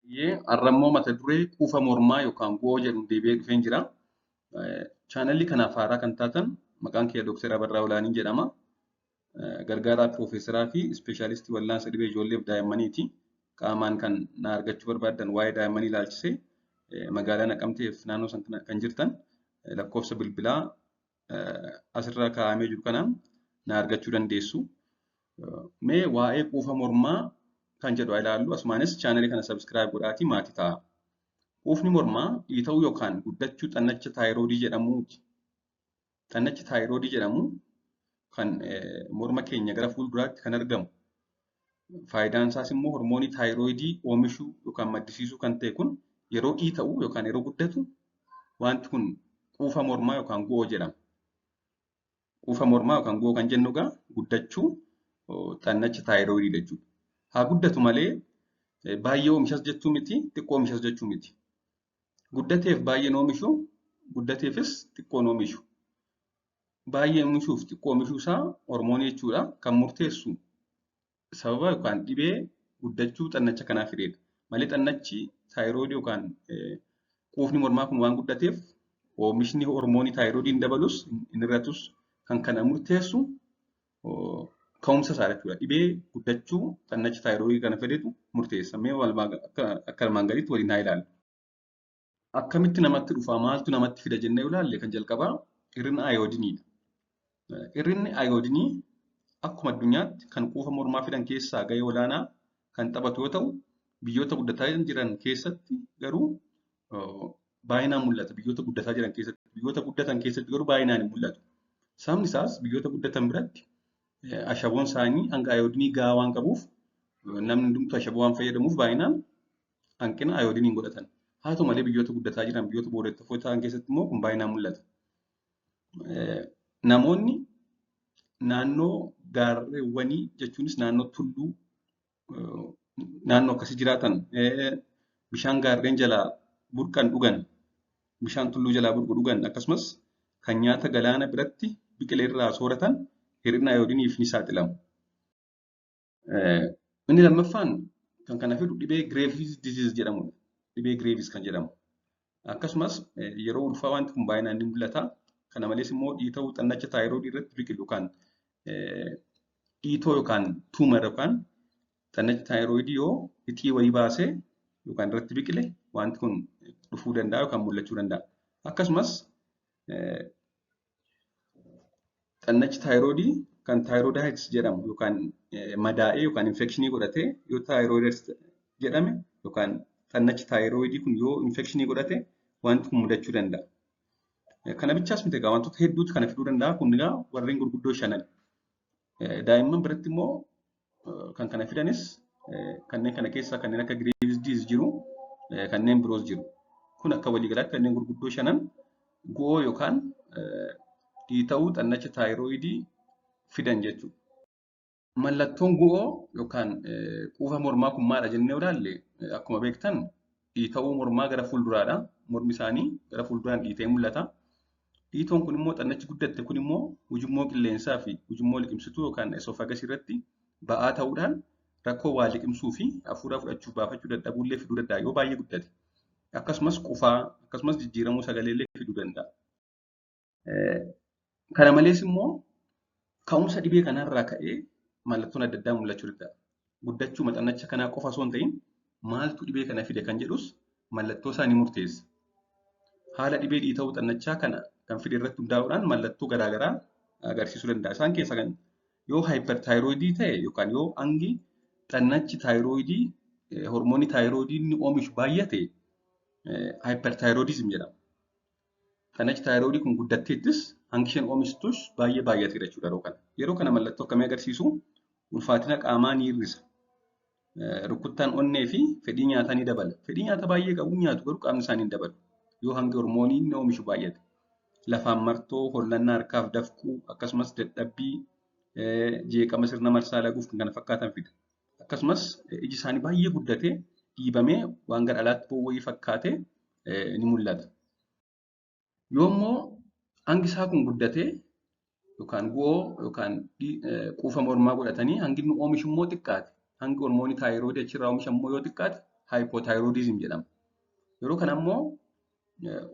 Har'a immoo mata duree quufa mormaa yookaan gu'oo jedhu deebi'ee dhufeen jira. Chaanalii kanaaf haaraa kan taatan maqaan kiyya Dookter Abarraa Olaanii jedhama. Gargaaraa Piroofeesaraa fi Ispeeshaalistii Wallaansa Dhibee Ijoolleef Daa'immaniiti. Qaamaan kan na argachuu barbaaddan waa'ee daa'immanii ilaalchisee magaalaa Naqamteef naannoo sana kan jirtan lakkoofsa bilbilaa asirra kaa'amee jiru kanaan na argachuu dandeessu. Mee waa'ee quufa mormaa kan jedhu haa ilaallu. Asumaanis chaanalii kana subscribe godhaatii maatii ta'a. Quufni mormaa dhiita'uu yookaan guddachuu xannacha taayiroodii jedhamuuti. Xannachi taayiroodii jedhamu kan morma keenya gara fuulduraatti kan argamu. Faayidaan isaas immoo hormoonii taayiroodii oomishuu yookaan maddisiisuu kan ta'e kun yeroo dhiita'u yookaan yeroo guddatu wanti kun quufa mormaa yookaan gu'oo jedhama. Quufa mormaa yookaan gu'oo kan jennu egaa guddachuu xannacha taayiroodii jechuudha. Haa guddatu malee baay'ee oomishas jechuu miti, xiqqoo oomishas jechuu miti. Guddateef baay'een oomishu, guddateefis xiqqoon oomishu. Baay'ee oomishuuf xiqqoo oomishuu isaa hormoonii jechuudha. Kan murteessu sababa yookaan dhibee guddachuu xannacha kanaa fidedha. Malee xannachi taayiroodii yookaan quufni mormaa kun waan guddateef oomishni hormoonii taayiroodii hin dabalus hin hir'atus kan kana murteessu ka'umsa isaa jechuudha. Dhibee guddachuu xannacha taayiroodii kana fidetu murteessa. Mee akka armaan gadiitti waliin haa ilaallu. Akkamitti namatti dhufa? Maaltu namatti fida jennee ilaalle kan jalqabaa hir'ina ayoodiniidha. Hir'inni ayoodinii akkuma addunyaatti kan quufa mormaa fidan keessaa gahee olaanaa kan taphatu yoo ta'u, biyyoota guddataa jiran keessatti garuu baay'inaan mul'ata. Biyyoota guddataa jiran keessatti, biyyoota guddatan keessatti garuu baay'inaan hin mul'atu. Sababni isaas biyyoota guddatan biratti ashaboon isaanii hanga ayoodinii gahaa waan qabuuf namni hundumtuu ashaboo waan fayyadamuuf baay'inaan hanqina ayoodinii hin godhatan. Haa ta'u malee biyyoota guddataa jiran biyyoota boodatti ta'an keessatti immoo kun baay'inaan mul'ata. Namoonni naannoo gaarreewwanii jechuunis naannoo tulluu naannoo akkasii jiraatan bishaan gaarreen jalaa burqan dhugan, bishaan tulluu jalaa burqu dhugan akkasumas kan nyaata galaana biratti biqile irraa sooratan hir'ina ayoodiniif ni saaxilamu. Inni lammaffaan kan kana fidu dhibee Graves disease jedhamudha. Dhibee Graves kan jedhamu. Akkasumas yeroo ulfaa wanti kun baay'inaan ni mul'ata. Kana malees immoo dhiita'uu xannacha taayiroodii irratti biqilu yookaan dhiitoo yookaan tuumar yookaan xannachi taayiroodii yoo hixii wayii baasee yookaan irratti biqile wanti kun dhufuu danda'a yookaan mul'achuu danda'a. Akkasumas xannachi taayiroodii kan taayiroodaayitis jedhamu yookaan madaa'ee yookaan infekshinii godhatee yoo taayiroodaayitis jedhame yookaan xannachi taayiroodii kun yoo infekshinii godhate wanti kun mudachuu danda'a. Kana bichaas miti egaa wantoota hedduutu kana fiduu danda'a. Kun egaa warreen gurguddoo shanan. Daa'imman biratti immoo kan kana fidanis kanneen kana keessaa kanneen akka Graves disease jiru, kanneen biroos jiru. Kun akka waliigalaatti kanneen gurguddoo shanan gu'oo yookaan dhiita'uu xannacha taayiroidii fidan jechuudha. Mallattoon gu'oo yookaan quufa mormaa kun maadha jennee ilaalle akkuma beektan dhiita'uu mormaa gara fuulduraadha. Mormi isaanii gara fuulduraan dhiitee mul'ata. Dhiitoon kun immoo xannachi guddatte kun immoo ujummoo qilleensaa fi ujummoo liqimsituu yookaan esophagus irratti ba'aa ta'uudhaan rakkoo waa liqimsuu fi hafuura fudhachuuf baafachuu dadhabuullee fiduu danda'a yoo baay'ee guddate. Akkasumas qufaa akkasumas jijjiiramuu sagaleellee fiduu danda'a. Kana malees immoo ka'umsa dhibee kanarraa ka'ee mallattoon adda addaa mul'achuu danda'a. Guddachuu xannacha kanaa qofa osoo hin ta'in maaltu dhibee kana fide kan jedhus mallattoo isaa ni murteessa. Haala dhibee dhiita'uu xannachaa kana kan fide irratti hundaa'uudhaan mallattoo garaagaraa agarsiisuu danda'a. Isaan keessaa kan yoo haayipertaayiroidii ta'e yookaan yoo hangi xannachi taayiroidii hormoonii taayiroidii inni oomishu baay'ate haayipertaayiroidizim jedhama. Xannachi taayiroidii kun guddatteettis hangi isheen oomishtus baay'ee baay'ateera jechuudha yeroo kana. Yeroo kana mallattoo akkamii agarsiisu? Ulfaatina qaamaa ni hir'isa. Rukuttaan onnee fi fedhii nyaataa ni dabala. Fedhii nyaataa baay'ee qabu nyaatu garuu qaamni isaanii hin dabalu. Yoo hangi hormoonii inni oomishu baay'ate. Lafaan martoo, hollannaa harkaaf dafquu akkasumas dadhabbii jeeqama sirna marsaa laguuf kan kana fakkaatan fida. Akkasumas iji isaanii baay'ee guddatee dhiibamee waan gara alaatti ba'u wayii fakkaatee ni mul'ata. Yoo immoo hangi isaa kun guddatee yookaan gu'oo yookaan quufa mormaa godhatanii hangi inni oomishu immoo xiqqaate hangi hormoonii taayiroodii achirraa oomishamu immoo yoo xiqqaate Hypothyroidism jedhama. Yeroo kana immoo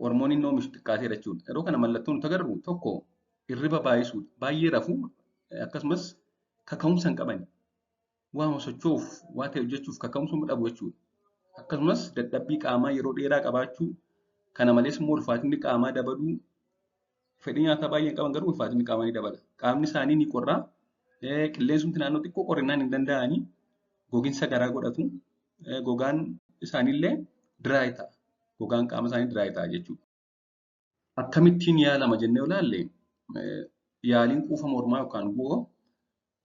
hormooniin inni oomishu xiqqaateera jechuudha. Yeroo kana mallattoon nuti agarru tokko hirriba baay'isuudha. Baay'ee rafuu akkasumas kaka'umsa hin qaban. Waan socho'uuf waa ta'e hojjechuuf kaka'umsa dhabu jechuudha. Akkasumas dadhabbii qaamaa yeroo dheeraa qabaachuu, kana malees immoo ulfaatinni qaamaa dabaluu, fedhii nyaataa baay'ee hin qaban garuu ulfaatinni qaamaa ni dabala. Qaamni isaanii ni qorra. Qilleensumti naannoo xiqqoo qorrinnaan hin danda'anii gogiinsa garaa godhatu. Gogaan isaaniillee dry ta'a. Gogaan qaama isaanii dry ta'a jechuudha. Akkamittiin yaalama jennee ilaalle, yaaliin quufa mormaa yookaan gu'oo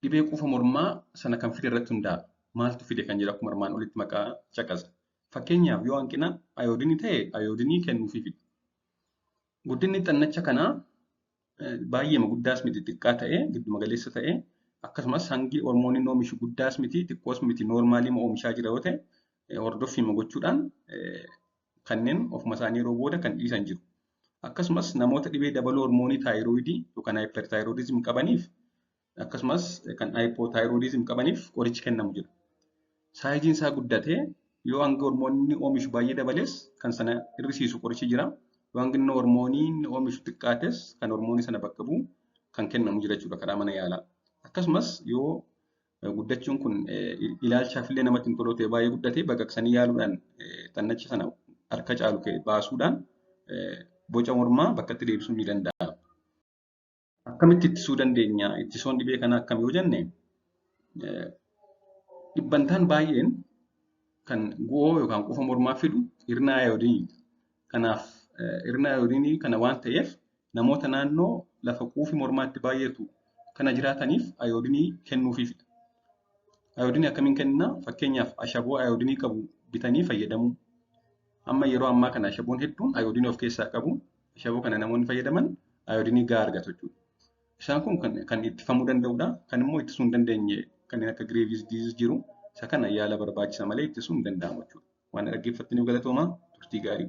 dhibee quufa mormaa sana kan fide irratti hundaa'a. Maaltu fide kan jedhu akkuma armaan olitti maqaa caqasa. Fakkeenyaaf yoo hanqina ayoodinii ta'e ayoodinii kennuufiifidha. Guddinni xannacha kanaa baay'eema guddaas miti xiqqaa ta'ee gidduma galeessa ta'ee akkasumas hangi hormooniin oomishu guddaas miti xiqqoos miti noormaaliima oomishaa jira yoo ta'e hordoffiima gochuudhaan kanneen ofuma isaanii yeroo booda kan dhiisan jiru. Akkasumas namoota dhibee dabaluu hormoonii taayiroidii yookaan hyperthyroidism qabaniif akkasumas kan hypothyroidism qabaniif qorichi kennamu jira. Saayiziin isaa guddatee yoo hanga hormoonni oomishu baay'ee dabales kan sana hir'isiisu qorichi jira. Yoo hangi inni hormoonii inni oomishu xiqqaates kan hormoonii sana bakka bu'u kan kennamu jira jechuudha karaa mana yaalaa. Akkasumas yoo guddachuun kun ilaalchaaf illee namatti hin tolu ta'e baay'ee guddate baqaqsanii yaaluudhaan xannacha sana harka caalu baasuudhaan boca mormaa bakkatti deebisuun ni danda'ama. Akkamitti ittisuu dandeenya? Ittisoon dhibee kanaa akkam yoo jenne, dhibbantaan baay'een kan gu'oo yookaan quufa mormaa fidu hir'ina ayoodiiniidha. Kanaaf hir'ina ayoodiinii kana waan ta'eef namoota naannoo lafa quufi mormaatti baay'atu kana jiraataniif ayoodiinii kennuufiifidha. Ayoodiinii akkamiin kennina? Fakkeenyaaf ashaboo ayoodiinii qabu bitanii fayyadamuu. Amma yeroo ammaa kana ashaboon hedduun ayoodiinii of keessaa qabu. Ashaboo kana namoonni fayyadaman ayoodiinii gahaa argatu jechuudha. Isaan kun kan ittifamuu danda'udha. Kan immoo ittisuu hin dandeenye kanneen akka Graves disease jiru. Isa kana yaala barbaachisa malee ittisuu hin danda'amu jechuudha. Waan dhaggeeffattaniif galatoomaa, turtii gaarii.